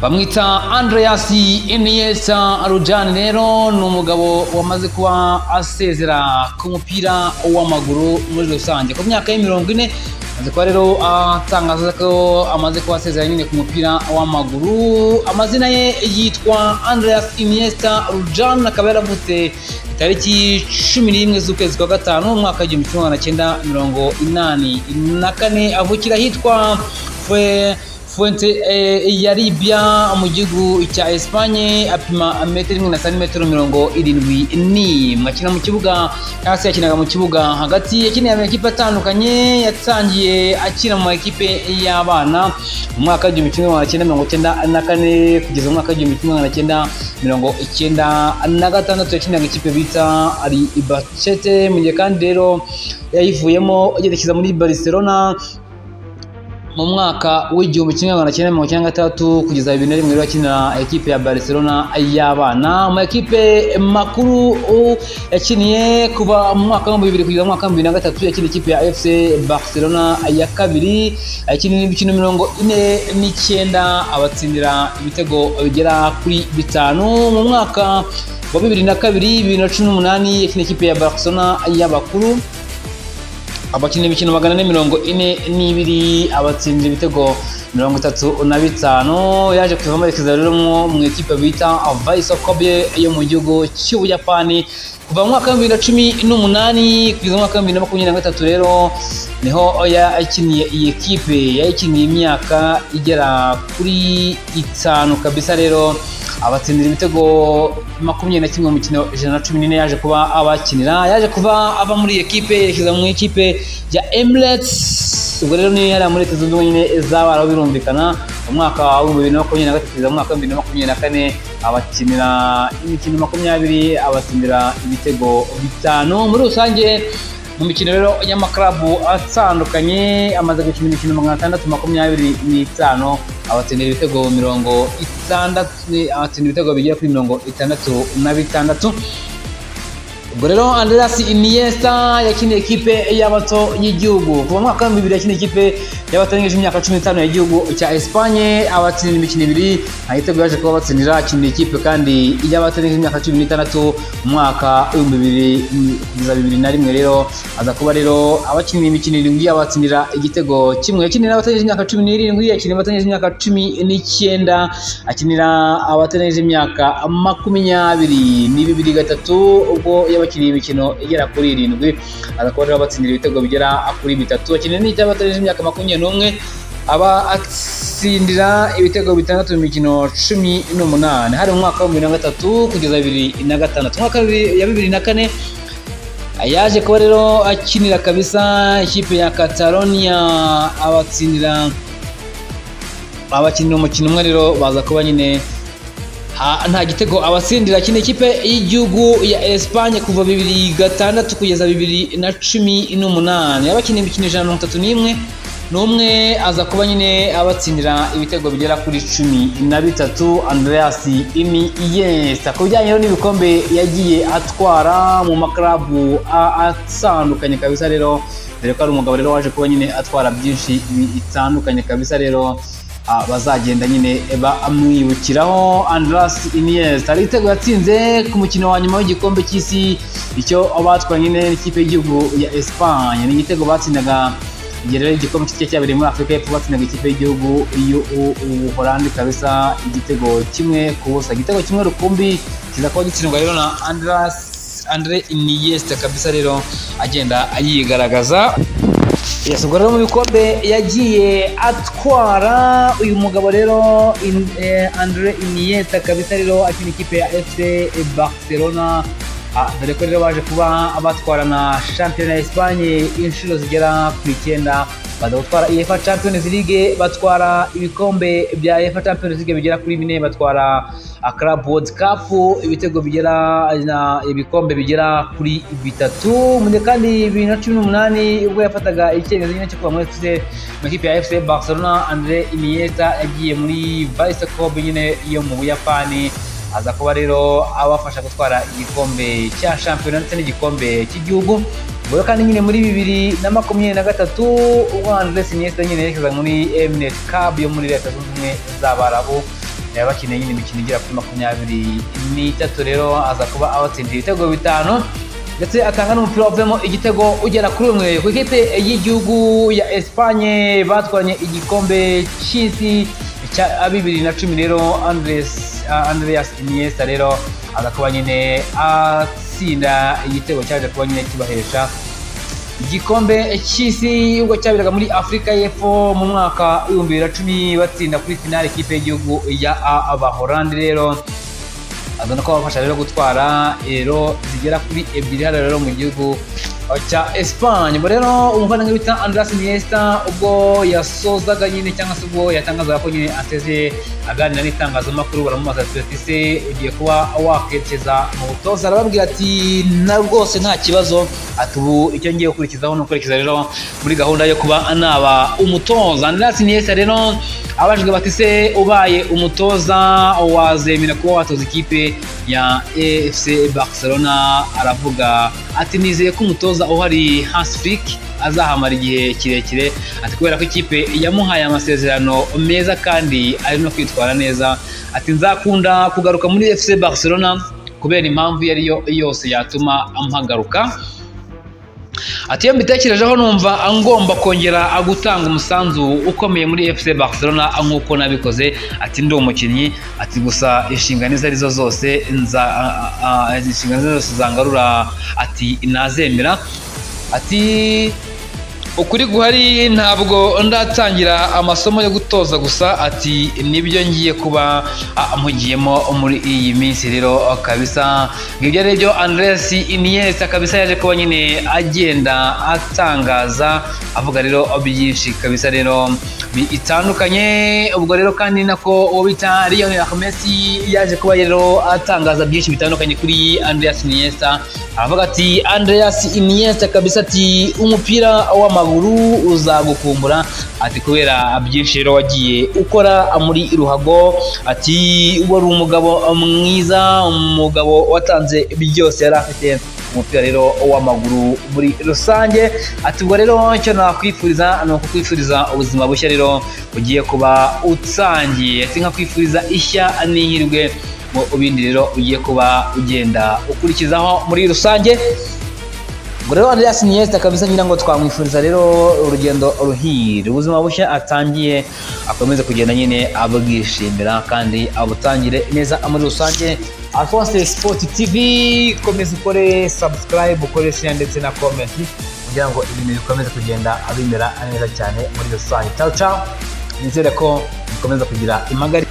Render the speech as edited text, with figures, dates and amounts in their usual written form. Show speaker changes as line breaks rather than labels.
Bamwita Andreas Iniesta Rujani. Rero ni umugabo wamaze kuba asezera ku mupira w'amaguru muri rusange ku myaka ye 40. Amaze kuba rero atangaza ko amaze kuba asezera nyine ku mupira w'amaguru. Amazina ye yitwa Andreas Iniesta Rujani, akaba yaravutse tariki 11 z'ukwezi kwa gatanu mu mwaka w'1984, avukira ahitwa Fuente ya Libya mu gihugu cya Espagne. Apima metero 1 na santimetero 71. Akina mu kibuga cyangwa se yakinaga mu kibuga hagati. Yakiniye amakipe atandukanye. Yatangiye akina mu makipe y'abana mu mwaka w'1994 kugeza mu mwaka w'1996. Yakinaga ikipe bita Albacete. Mu gihe kandi rero yayivuyemo yerekeza muri Barcelona mu mwaka w'1996 kugeza 2001. Rero akinira ekipe ya Barcelona y'abana. Mu ekipe makuru yakiniye kuva mu mwaka w'2000 kugeza mu mwaka w'2003, yakiniye ikipe ya FC Barcelona ya kabiri. Yakiniye imikino 49, abatsindira ibitego bigera kuri bitanu. Mu mwaka wa 2002, 2018 yakiniye ikipe ya Barcelona y'abakuru, abakina imikino 442, abatsindira ibitego 35. Yaje kuvamo yerekeza rero mu ikipe bita Vissel Kobe yo mu gihugu cy'Ubuyapani. Kuva mu mwaka wa 2018 kugeza mu mwaka wa 2023 rero niho yakiniye iyi ekipe. Yayikiniye imyaka igera kuri 5 kabisa. Rero abatsindira ibitego 21 mu mikino 114 yaje kuba abakinira. Yaje kuba ava muri iyi ekipe yerekeza mu ikipe ya Emirates. Ubwo rero ni hariya muri Leta Zunze Ubumwe nyine z'Abarabu, birumvikana. Mu mwaka wa 2023 kugeza mu mwaka wa 2024 abakinira imikino 20, abatsindira ibitego bitanu. Muri rusange mu mikino rero y'amakarabu atandukanye amaze gukina imikino 625, abatsindira ibitego 60, abatsinda ibitego bigera kuri 66. Ubwo rero Andreas Iniesta yakiniye ekipe y'abato y'igihugu kuva mu mwaka wa 2000. Yakiniye ikipe y'abatarengeje imyaka 15 y'igihugu cya Espagne, abatsinda imikino ibiri, nta gitego yaje kuba batsindira. Akinira ikipe kandi y'abatarengeje imyaka 16 mu mwaka w'2000 kugeza 2001. Rero aza kuba rero abakinira imikino irindwi, abatsindira igitego kimwe. Yakinira abatarengeje imyaka 17, akinira abatarengeje imyaka 19, akinira abatarengeje imyaka 20 ni bibiri gatatu. Ubwo yabakiniye imikino igera kuri irindwi, aza kuba rero abatsindira ibitego bigera kuri bitatu. Akinira n'icy'abatarengeje imyaka 21, aba atsindira ibitego bitandatu mu mikino 18. Hari mu mwaka wa 2003 kugeza 2006. Mu mwaka ya 2004 yaje kuba rero akinira kabisa ikipe ya Catalonia, abatsindira, abakinira umukino umwe. Rero baza kuba nyine nta gitego abatsindira. Akina ikipe y'igihugu ya Espagne kuva 2006 kugeza 2018. Yabakiniye imikino 131 n'umwe, aza kuba nyine abatsindira ibitego bigera kuri 13, Andreas Iniesta. Ku bijyanye rero n'ibikombe yagiye atwara mu makarabu atandukanye kabisa rero, dore ko ari umugabo rero waje kuba nyine atwara byinshi bitandukanye kabisa, rero bazagenda nyine bamwibukiraho. Andreas Iniesta hari igitego yatsinze ku mukino wa nyuma w'igikombe cy'isi, icyo batwaye nyine n'ikipe y'igihugu ya Espagne. Ni igitego batsindaga igihe rero igikombe cy'isi cyabereye muri Afurika y'Epfo, batsindaga ikipe y'igihugu y'Ubuholandi kabisa igitego 1-0, igitego kimwe rukumbi kiza kuba gitsindwa rero na Andre Iniesta kabisa, rero agenda yigaragaza. Yes, ubwo rero mu bikombe yagiye atwara uyu mugabo rero Andre Iniesta kabisa, rero akina ikipe ya FC Barcelona, dore ko rero baje kuba batwara na shampiyona ya Espagne inshuro zigera ku icyenda, baza gutwara UEFA Champions League, batwara ibikombe bya UEFA Champions League bigera kuri bine, batwara Club World Cup, ibitego bigera na ibikombe bigera kuri bitatu. Mu gihe kandi 2018 ubwo yafataga icyemezo nyine cyo kuva muri FC, mu ikipe ya FC Barcelona, Andre Iniesta yagiye muri Vissel Kobe nyine yo mu Buyapani, aza kuba rero abafasha gutwara igikombe cya shampiyona ndetse n'igikombe cy'igihugu. Ubwo rero kandi nyine muri 2023 ubwo Andres Iniesta nyine yerekeza muri Emirates Cup yo muri Leta Zunze Ubumwe z'Abarabu. Bakineye nyine imikino igera kuri 23 rero, aza kuba abatsindira ibitego bitanu, ndetse atanga n'umupira wavuyemo igitego ugera kuri umwe. Ku ikipe y'igihugu ya Espagne batwaranye igikombe cy'isi cya 2010 rero, Andreas Iniesta rero aza kuba nyine atsinda igitego cyaje kuba nyine kibahesha igikombe cy'isi, ubwo cyaberaga muri Afurika y'Epfo mu mwaka w'2010, batsinda kuri finale ikipe y'igihugu ya Abahorandi. Rero aza no kubafasha rero gutwara Euro zigera kuri ebyiri hano rero mu gihugu cya Espagne. Ubwo rero umuvandimwe bita Andreas Iniesta, ubwo yasozaga nyine cyangwa se ubwo yatangazaga ko nyine asezeye, aganira n'itangazamakuru, baramubaza ati: "Ese ugiye kuba wakerekeza mu butoza?" Arababwira ati: "Na rwose nta kibazo." Ati: "Ubu icyo ngiye gukurikizaho ni ukwerekeza rero muri gahunda yo kuba naba umutoza." Andreas Iniesta rero abajijwe bati: "Se ubaye umutoza wazemera kuba watoza ikipe ya FC Barcelona?" Aravuga ati: "Nizeye ko umutoza uhari Hans Flick azahamara igihe kirekire." Ati: "Kubera ko ikipe yamuhaye amasezerano meza kandi ari no kwitwara neza." Ati: "Nzakunda kugaruka muri FC Barcelona kubera impamvu iyo ari yo yose yatuma mpagaruka." Ati: "Iyo mbitekerejeho numva ngomba kongera gutanga umusanzu ukomeye muri FC Barcelona nk'uko nabikoze." Ati: "Ndi umukinnyi." Ati: "Gusa inshingano izo arizo zose nza inshingano izo zose zangarura," ati, "nazemera." Ati: "Ukuri guhari ntabwo ndatangira amasomo yo gutoza gusa," ati, "nibyo ngiye kuba mpugiyemo muri iyi minsi rero kabisa." Ngibyo rero byo Andres Iniesta kabisa yaje kuba nyine agenda atangaza, avuga rero byinshi kabisa rero bitandukanye. Ubwo rero kandi nako uwo bita Lionel Messi yaje kuba rero atangaza byinshi bitandukanye kuri Andreas Iniesta, aravuga ati: "Andreas Iniesta kabisa," ati, "umupira w'amaguru uzagukumbura," ati, "kubera byinshi rero wagiye ukora muri ruhago." Ati: "Wari umugabo mwiza, umugabo watanze byose yari afite umupira rero w'amaguru muri rusange." Ati: "Ubwo rero icyo nakwifuriza ni ukukwifuriza ubuzima bushya rero ugiye kuba utangiye." Ati: "Nkakwifuriza ishya n'ihirwe mu bindi rero ugiye kuba ugenda ukurikizaho muri rusange." Ubwo rero Andreas Iniesta kabisa ngira ngo twamwifuriza rero urugendo ruhire, ubuzima bushya atangiye akomeze kugenda nyine abwishimira kandi abutangire neza muri rusange. Alphonse Sport TV, komeza ukore subscribe, ukore share ndetse na comment kugira ngo ibintu bikomeze kugenda bimera neza cyane muri rusange. Ciao ciao, nizere ko mukomeza kugira imagari.